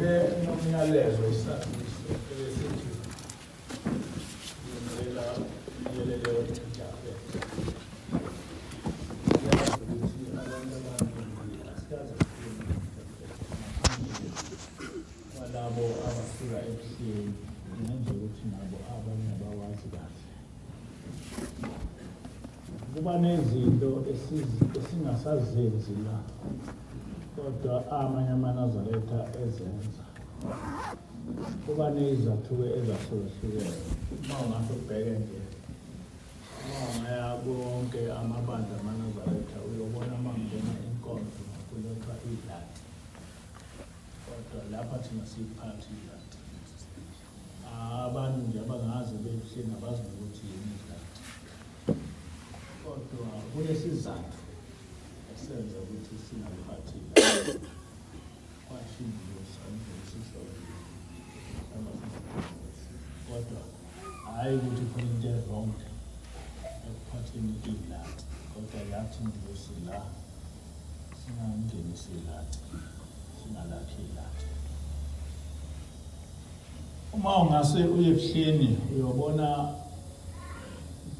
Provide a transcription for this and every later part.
Ngibe nomyalezo isaziso ebesithi ngiyela ngiyelele umjahe. Ngiyazi ukuthi abantu abaningi asikaze sikhulume ngomjahe kwalabo abafika ebuhleni kungenzeka ukuthi nabo abanye abawazi kahle. Kuba nezinto esingasazenzi la kodwa amanye amaNazaretha ezenza. Kuba ney'zathu-ke ezahlukahlukene. Uma ungase ubheke nje, uma ungaya konke amabandla amaNazaretha uyobona uma kungena inkonzo kulethwa idlati. Kodwa lapha thina siyiphathi idlati. Abantu nje abangaze bebuhleni abazi nokuthi yini idlati. Kodwa kunesizathu esenza ukuthi singaliphathi idlati. Kwasho ingilosi angizoyisisho kodwa hhayi ukuthi khona into e-wrong ekuphatheni ilati kodwa yathi ingilosi la singangenisi ilati singalakhi ilati. Uma ungase uye ebuhleni uyobona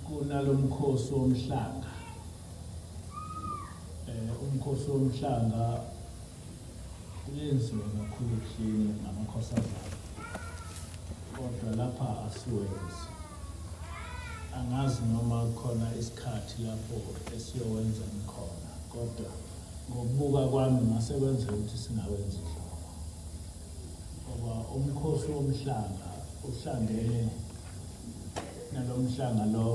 kunalomkhosi womhlanga. Eh umkhosi womhlanga uyenziwe kakhulu ebuhleni ngamakhosazana. Kodwa lapha asiwenzi. Angazi noma khona isikhathi lapho esiyowenza ngikhona kodwa ngokubuka kwami ngase kwenzeka ukuthi singawenzi nhlobo. Ngoba umkhosi womhlanga uhlangene nalomhlanga lo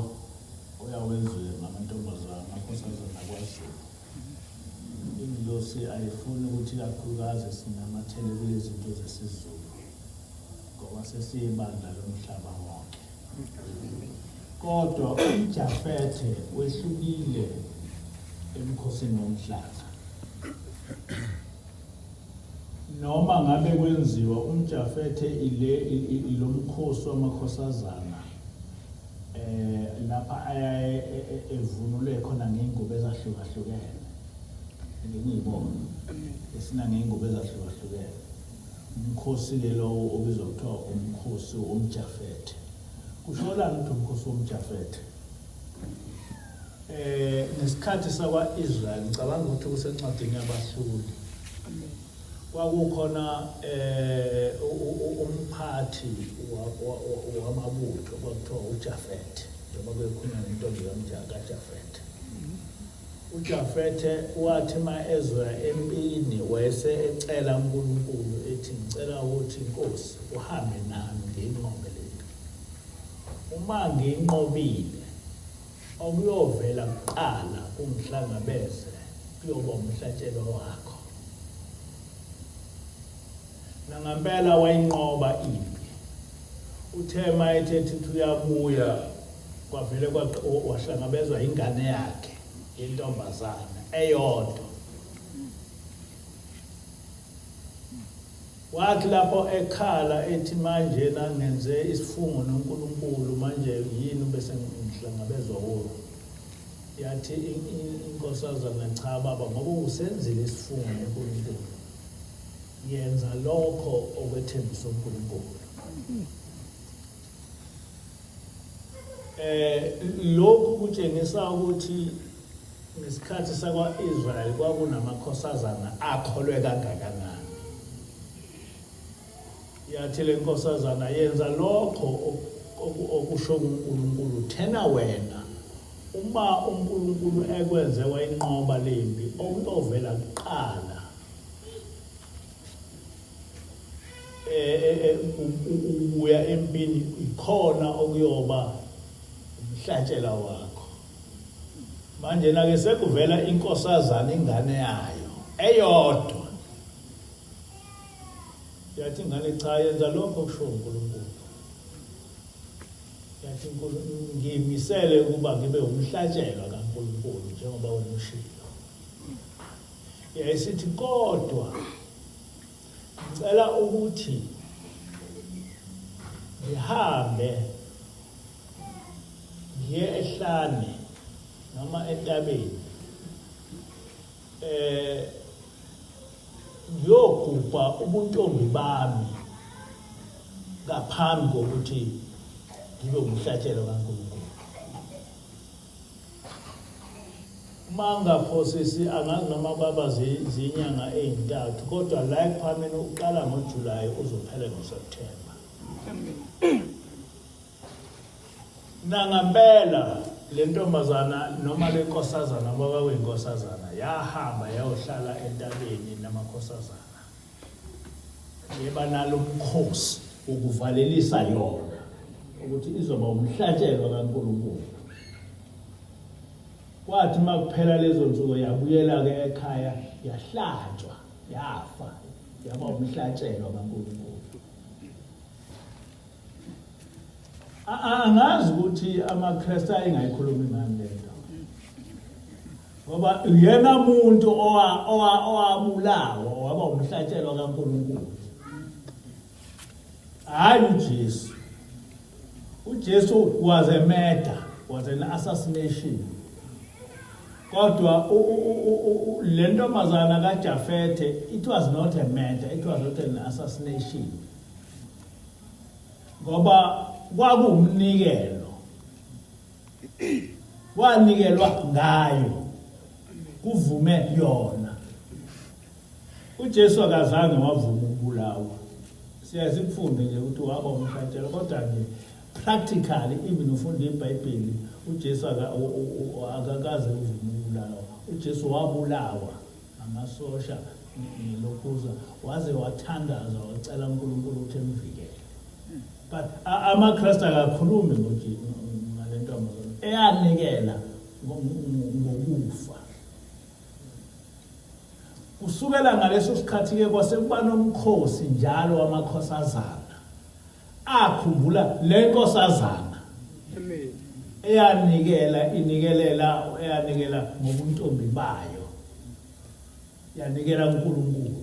oyawenziwe ngamantombazana amakhosazana akwaZulu. Ingilosi ayifuni ukuthi ikakhulukazi sinamathele kulezi zinto zesiZulu ngoba sesiyibandla lomhlaba wonke. Kodwa uJafethe wehlukile emkhosini womhlanga. Noma ngabe kwenziwa uMjafethe ile ilomkhosi wamakhosazana eh lapha ayaye e, e, evunule khona ngey'ngubo ezahlukahlukene ngiyibona esina ngey'ngubo ezahlukahlukene umkhosi-ke lowo obizwa kuthiwa umkhosi womjafethe kusholani ukuthi umkhosi womjafethe Eh ngesikhathi sakwa-Israel ngicabanga ukuthi kusencwadini yabahluli. Kwakukhona eh umphathi wamabutho kwakuthiwa uJafet njengoba kuyekhulunywa ngentombi kaJafet. UJafethe wathi uma ezwa empini wayese ecela uNkulunkulu ethi ngicela ukuthi Nkosi uhambe nami ngiyinqobe lento. Uma ngiyinqobile Okuyovela kuqala kungihlangabeze kuyoba umhlatshelo wakho. Nangampela wayinqoba impi. Uthe uma ethethe ukuthi uyabuya kwavele wahlangabezwa ingane yakhe yentombazana eyodwa. Wathi lapho ekhala ethi manjena ngenze isifungo noNkulunkulu manje yini bese ngihlangabezwa wuwe. Yathi inkosazana cha baba ngoba usenzile isifungo noNkulunkulu. Yenza lokho okwethembisa uNkulunkulu. Eh lokhu kutshengisa ukuthi ngesikhathi sakwa-Israyeli kwakunamakhosazana akholwe kangakanani. Yathi le nkosazana yenza lokho okusho kuNkulunkulu thena wena uma uNkulunkulu ekwenze wayinqoba lempi okuyovela kuqala eh, eh, eh, ubuya empini ikhona okuyoba umhlatshela wakho manje na ke sekuvela inkosazana ingane yayo eyodwa yathi ingane cha yenza lokho kusho uNkulunkulu yathi ngimisele ukuba ngibe umhlatshelo kaNkulunkulu njengoba wena ushilo Yayisithi kodwa ngicela ukuthi ngihambe ngiye ehlane noma entabeni eh ngiyogula. ngiyogubha ubuntombi bami ngaphambi kokuthi ngibe umhlatshelo kaNkulunkulu. Uma ngingaphosisi angazi noma kwaba zinyanga ey'ntathu kodwa la ekuphakameni uqala ngoJulayi uzophela ngoSepthemba. Nangampela le ntombazana noma le nkosazana ngoba kwakuyinkosazana yahamba yayohlala entabeni namakhosazana yeba nalo mkhosi wokuvalelisa yona ukuthi izoba umhlatshelo kaNkulunkulu. Kwathi uma kuphela lezo nsuku yabuyela-ke ekhaya yahlatshwa yafa yaba umhlatshelo kaNkulunkulu. Angazi ukuthi amaKristu ayengayikhulumi ngani le nto. Ngoba uyena muntu owabulawa waba umhlatshelo kaNkulunkulu. Hayi uJesu. UJesu was a murder, was an assassination. Kodwa le ntombazana kaJafethe it was not a murder, it was not an assassination. Ngoba kwakuwumnikelo. Wanikelwa ngayo. Kuvume yona. UJesu akazange wavuma ukubulawa. Siyaye sikufunde nje ukuthi waba umhlatshelo kodwa nje practically even ufunda iBhayibheli uJesu akakaze uvume ukubulawa. uJesu wabulawa amasosha ngelokhuza waze wathandaza wacela uNkulunkulu ukuthi emvikele. But amaKristu akakhulumi ngale ntombazane eyanikela ngokufa. Kusukela ngaleso sikhathi-ke kwase kuba nomkhosi njalo wamakhosazana akhumbula le nkosazana eyanikela inikelela eyanikela ngobuntombi bayo yanikela uNkulunkulu.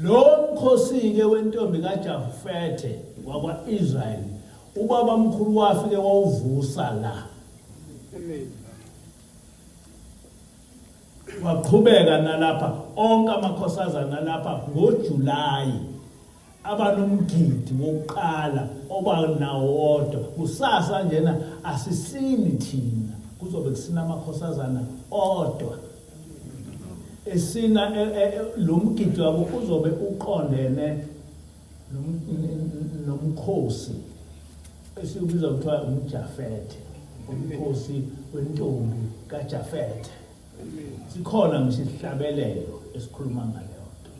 Lo mkhosi-ke wentombi kaJafethe wakwa-Israyeli ubabamkhulu wafike wawuvusa la. Amen. Waqhubeka nalapha onke amakhosazana lapha ngoJulayi abanomgidi wokuqala oba nawo wodwa. Kusasa njena asisini thina, kuzobe kusina amakhosazana odwa esina. Lo mgidi wabo uzobe uqondene nomkhosi esiwubiza kuthiwa umJafethe, umkhosi wentombi kaJafethe. Sikhona ngisho isihlabelelo esikhuluma ngaleyo nto.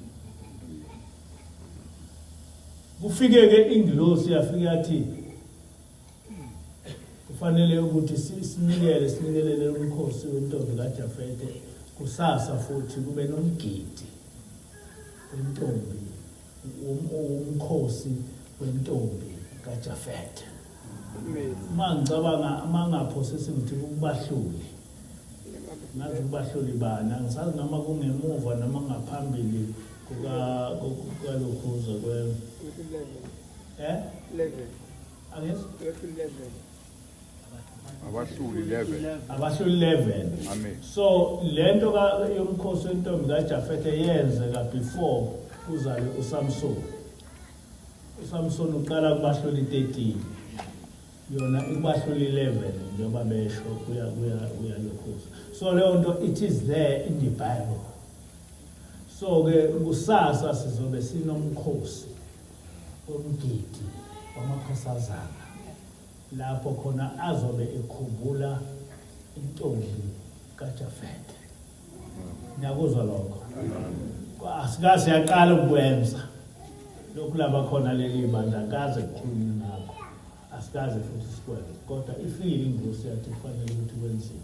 Kufike-ke ingilosi yafike yathi kufanele ukuthi sinikele sinikelele umkhosi wentombi kaJafete kusasa, futhi kube nomgidi wentombi, umkhosi wentombi kaJafete. Uma ngicabanga uma ngaphosisi ngithi ukubahluli, ngazi ukubahluli bani, angisazi noma kungemuva noma ngaphambili kukalokhuza kwe 11. Angizwa? 11. Abahluli 11. Abahluli 11. Amen. So lento ka yomkhosi wentombi kaJafethe yenzeka before kuzalwe uSamson. USamson uqala kubahluli 13. Yona ikubahluli 11 njengoba besho kuya kuya kuya lokhuza. So leyo nto it is there in the Bible. So ke kusasa sizobe sinomkhosi womgidi wamakhosazana lapho khona azobe ekhumbula intombi kaJafethe. Niyakuzwa lokho? Asikaze yaqala ukwenza lokhu laba khona leli bandla, akaze kukhulunywe ngakho, asikaze futhi sikwenze, kodwa ifikile ingosi yathi kufanele ukuthi kwenziwe.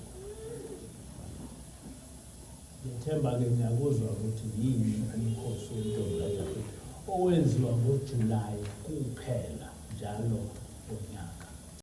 Ngiyethemba-ke niyakuzwa ukuthi yini umkhosi wentombi kaJafethe owenziwa ngoJulayi kuphela njalo ngonyaka.